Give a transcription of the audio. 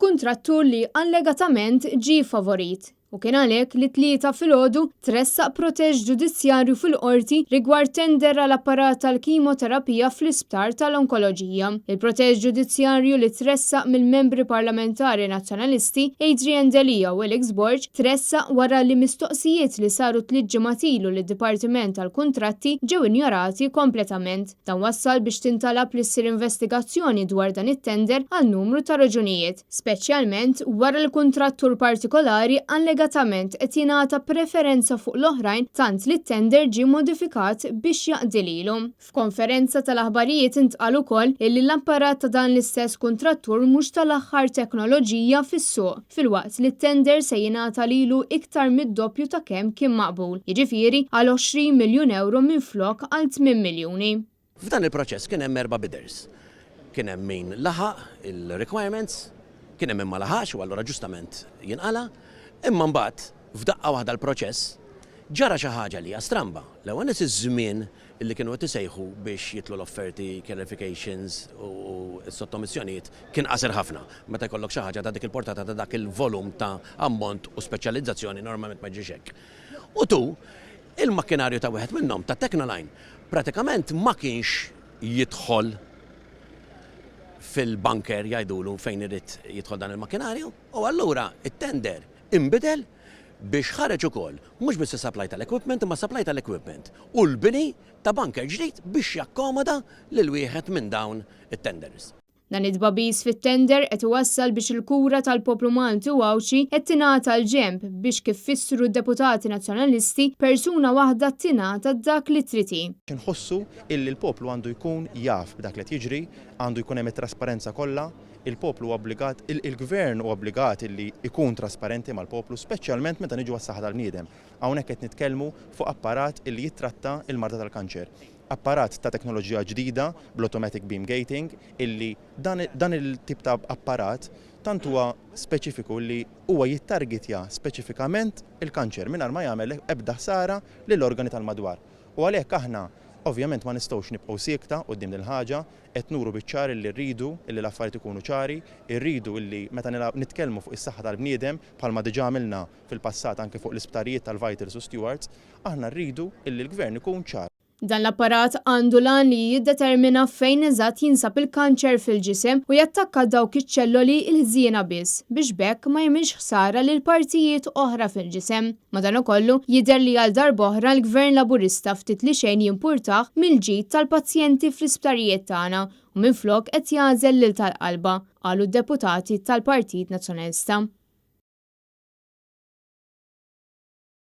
kuntrattur li allegatament ġie favorit u kien għalhekk li t-Tlieta filgħodu tressaq protest ġudizzjarju fil-Qorti rigward tender għal apparat tal-kimoterapija fl-Isptar tal-Onkoloġija. Il-protest ġudizzjarju li tressaq mill-Membri Parlamentari Nazzjonalisti Adrian Delia u Alex Borg tressaq wara li mistoqsijiet li saru tliet ġimgħat ilu lid-Dipartiment tal-Kuntratti ġew injorati kompletament. Dan wassal biex tintalab li ssir investigazzjoni dwar dan it-tender għal numru ta' raġunijiet, speċjalment wara li kuntrattur partikolari allegatament qed jingħata preferenza fuq l-oħrajn tant li t-tender ġie modifikat biex jaqdi lilu. F'konferenza tal-aħbarijiet intqal ukoll illi l-apparat ta' dan l-istess kuntrattur mhux tal-aħħar teknoloġija fis-suq, filwaqt li t-tender se jingħata lilu iktar mid-doppju ta' kemm kien maqbul, jiġifieri għal 20 miljun ewro minflok għal tmien miljuni. F'dan il-proċess kien hemm erba' bidders. Kien hemm min laħaq il-requirements, kien hemm min ma laħaqx u allura ġustament jinqala', imma mbagħad f'daqqa waħda l-proċess ġara xi ħaġa li hija stramba. L-ewwel nett iż-żmien li kienu qed isejħu biex jitlu l-offerti, clarifications u s-sottomissjonijiet kien qasir ħafna. Meta jkollok xi ħaġa ta' dik il-portata ta' dak il-volum ta' ammont u speċjalizzazzjoni normalment ma jiġrix hekk. U tu, il-makkinarju ta' wieħed minnhom, ta' Technoline, pratikament ma kienx jidħol fil-bunker jgħidulu fejn irid jidħol dan il-makkinarju u allura it-tender inbidel biex ħareġ ukoll mhux biss is-supply tal-equipment imma supply tal-equipment u l-bini ta' bunker ġdid biex jakkomoda lil wieħed minn dawn it-tenders. Dan it-tbagħbis fit-tender qed iwassal biex il-kura tal-poplu Malti u Għawdxi qed tingħata l-ġenb biex kif fissru d-deputati Nazzjonalisti, persuna waħda tingħata dak li trid hi. Inħossu illi l-poplu għandu jkun jaf b'dak li qed jiġri, għandu jkun hemm it-trasparenza kollha, Il-poplu huwa obbligat, il-Gvern huwa obbligat illi jkun trasparenti mal-poplu, speċjalment meta niġu għas-saħħa tal-bniedem. Hawnhekk qed nitkellmu fuq apparat illi jittratta l-marda tal-kanċer. Apparat ta' teknoloġija ġdida bl-automatic beam gating illi dan dan il-tip ta' apparat tant huwa speċifiku illi huwa jittargetja speċifikament il-kanċer mingħajr ma jagħmel ebda ħsara lill-organi tal-madwar. U għalhekk aħna ovvjament ma nistgħux nibqgħu siekta quddiem din il-ħaġa, Qed nuru biċ-ċar illi rridu illi l-affarijiet ikunu ċari, irridu illi meta nitkellmu fuq is-saħħa tal-bniedem, bħalma diġà għamilna fil-passat anke fuq l-isptarijiet tal-Vitals u Stewards, aħna rridu illi l-Gvern ikun ċar. Dan l-apparat għandu l-għan li jiddetermina fejn eżatt jinsab il-kanċer fil-ġisem u jattakka dawk iċ-ċelloli l-ħżiena biss biex b'hekk ma jagħmilx ħsara lil partijiet oħra fil-ġisem. Madankollu, jidher li għal darb'oħra l-Gvern Laburista ftit li xejn jimpurtah mill-ġid tal-pazjenti fl-isptarijiet tagħna u minflok qed jagħżel lil tal-qalba, qalu d-deputati tal-Partit Nazzjonalista.